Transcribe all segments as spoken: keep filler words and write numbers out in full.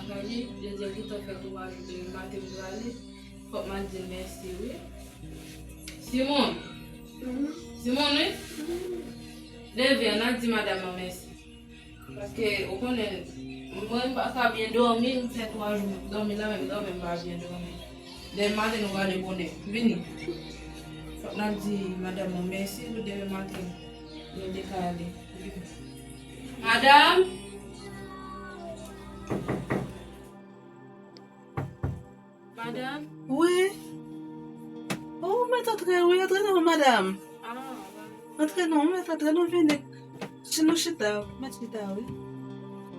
Gaby, Jezi gentan fè twa jou depi maten m prale. Fòk m al di l mèsi, wi. Simon! Simon, wi! Leve, ann al di madanm nan mèsi. Paske, ou konnen, mwen m pa ka byen dòmi, m fè twa jou m dòmi la, menm dòmi m pa byen dòmi. Demen maten nou prale bonè. Vini. Fòk n al di madanm nan mèsi pou demen maten nou dekale. Vini. Madanm! Madanm? Wi. Oh, ou mèt antre, wi. Antre non, madanm. Ah, antre non, ou mèt antre non, vini. Si nou chita, mèt chita, wi.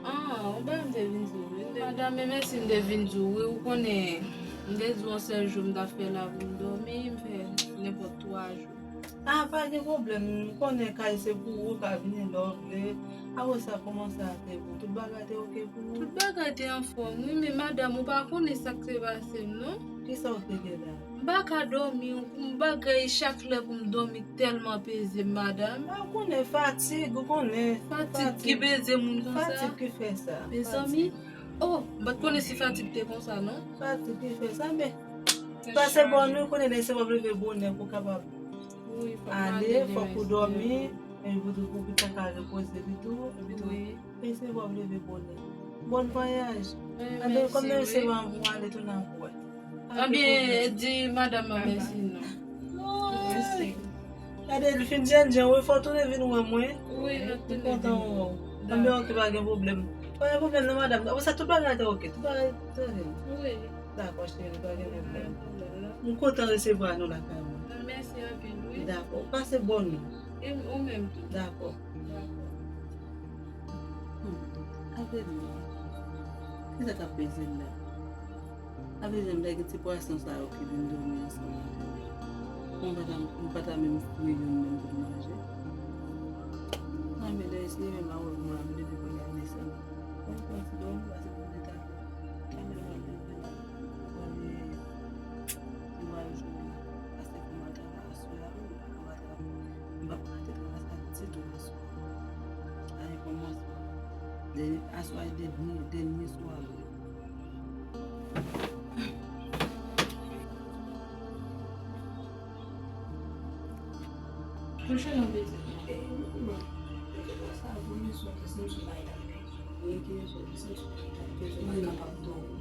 Ah, ou pa m te vin di w, wi. Madanm, men mèsi m te vin di w, wi. Ou konnen, m te di w yon sèl jou m t ap fè la pou m dòmi, m fè nenpòt twa jou. Ah, pa gen pwoblèm. M konnen kay se pou ou, ou ka vini lè w vle. Apre sa, kòman sa te pou? Tout bagay te oke pou ou? Tout bagay te anfòm, wi, men madanm, ou pa konnen sa k te pase m, non? Kisa w te gen la? M pa ka dòmi, yon bagay chak lè pou m dòmi tèlman peze m, madanm. Ah, ou konnen fatig, ou konnen. Fatig ki peze moun konsa. Fatig ki fè sa. Mezanmi, oh, m pa t konnen si fatig te konsa, non. Fatig ki fè sa, men pase bòn, ou konnen, se w ap leve bonè pou w kapab ale, fòk ou dòmi, epi pou, pou, pou tan ka repoze li tou, epi tou, eseye w ap leve bonè. Bon vwayaj. Anben, kòm nou se w anvan ale tou nan pwè. Anben, di madanm nan mèsi non. Mèsi. Gade, li fin jènjèn, wi, fò w tounen vin wè mwen. Wi, m kontan wè w. Anben, oke, pa gen pwoblèm. Pa gen pwoblèm non, madanm. Apre sa, tout bagay te oke. Tout bagay te oke. Wi. Dakò, cheri, pa gen pwoblèm. M kontan resevwa nou lakay mwen. Mèsi anpil, wi. Dakò, pase bòn. E ou menm tou. Dakò. Dakò. Hmm. Avelina, kisa k ap peze l la? Avelina, m ta gen ti pwason sa yo ki vin dòmi ansanm avè m. Mwen pa ta, m pa ta menm fri youn menm pou m manje. Mwen menm lè eseye menm a wè mwen ap leve pou l al desann. Mwen pran ti dòmi, pase pou m leta. Talè m ap leve la. Mwen leve. Mwen al jwe. Pase pou mwen travay aswè a, wi, m pa ka pa travay. M p ap rete travay sa ditou aswè. Sa e kòmanse. Dènye, aswè a e dènye, dènye sware. Kouche non, pitit. E, bon. Sa, bon, men sou, se sou bay la. Wi, gen sou, se sou bay la. Ke sou pa kapab dòmi.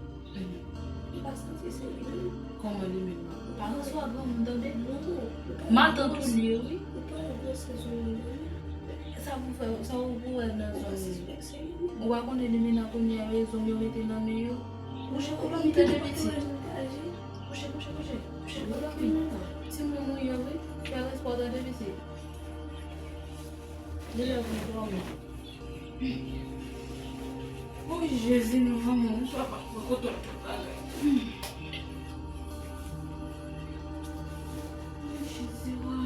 Li pa santi se li menm. Kòman li menm nan? Ou pa resevwa granmoun tande? Non. Matant ou li ye, wi. Ou pa resevwa granmoun tande? Sa pou fè, sa ou pou wè nan zòn li. Ou pa konnen li menm nan premyè rezon yo mete nan men yo. Kouche, ou dòmi tande pitit. Kouche, kouche, kouche. Kouche, ou dòmi. Timoun ou ye, wi. Fè respè w tande pitit. Li lè pou dòmi. O Jezi, non, manman, ou swa pa pran kontwòl tout bagay. O Jezi, wa.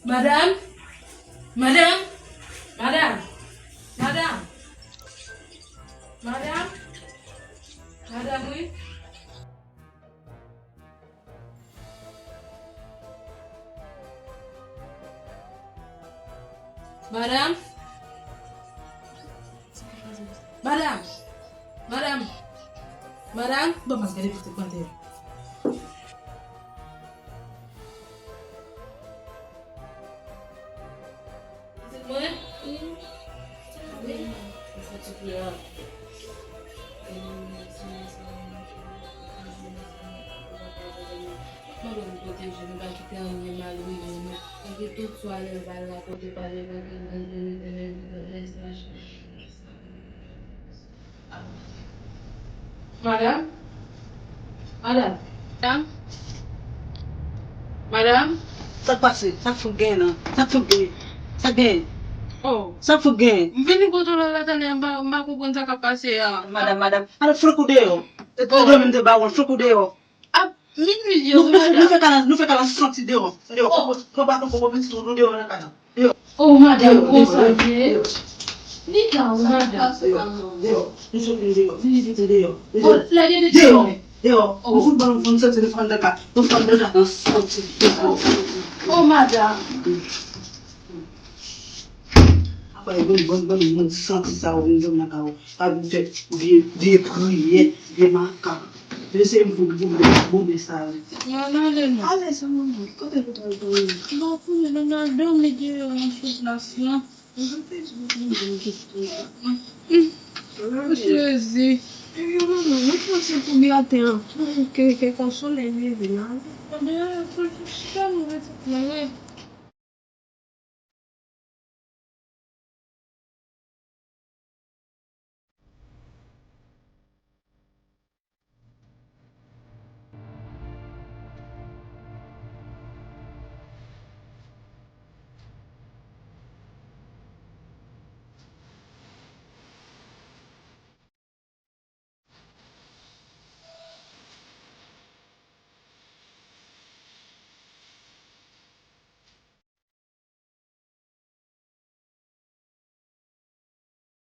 Madanm! Madanm! Madanm! Madanm! Madanm! Madanm, wi. Madanm! Madanm! Madanm! Madanm! Bon, mas gade pitit mwen te. Pitit mwen? Wi. Mwen fatige a. Mwen pwoteje nou, pa kite anyen mal rive nou. Paske tout swa lè l va la kote pa lè kote. Madanm? Madanm? Madanm? Madanm? Sa k pase? Sa k fout gen nan? Sa k fout gen? Sa k gen? Oh. Sa k fout gen? M vini kote w la, la talè, m pa, m pa konprann sa k ap pase a. Madanm, madanm, madanm, flank ou deyò. Se trè dòmi m te ba ou, flank ou deyò. Ap minui yo, nou, nou fè, nou fè kala, nou fè kala santi deyò. Deyò. Oh. Pran baton, pran pitit ou, nou deyò nan kay la. Deyò. Oh, madanm, deyò, konsa deyò, ye. Deyò. Li ka, oh, madanm. Deyò, deyò. Nou soti deyò. Vini piti deyò. Deyò. Oh, lage de deyò. Deyò. Oh. Nou fout ban nou foun santi, nou fann nan kay. Nou fann nan kay, nou santi deyò. Oh, madanm. Apa e bon, bon, bon, moun santi sa ou vin jwenn nan kay ou. Pa vin fè vye, vye priyè, vye makak. Mesye m fout boule, boule sa wi. N al ale non. Ale sou moun. Kote nou t al dòmi? M pa konnen, nou al dòmi deyò an sou plas lan. Jezi. Epi manman, nou panse pou Byaten an. Ke, ke konsole li vin ale. Ebyen, pou chita nou rete mwen, wi.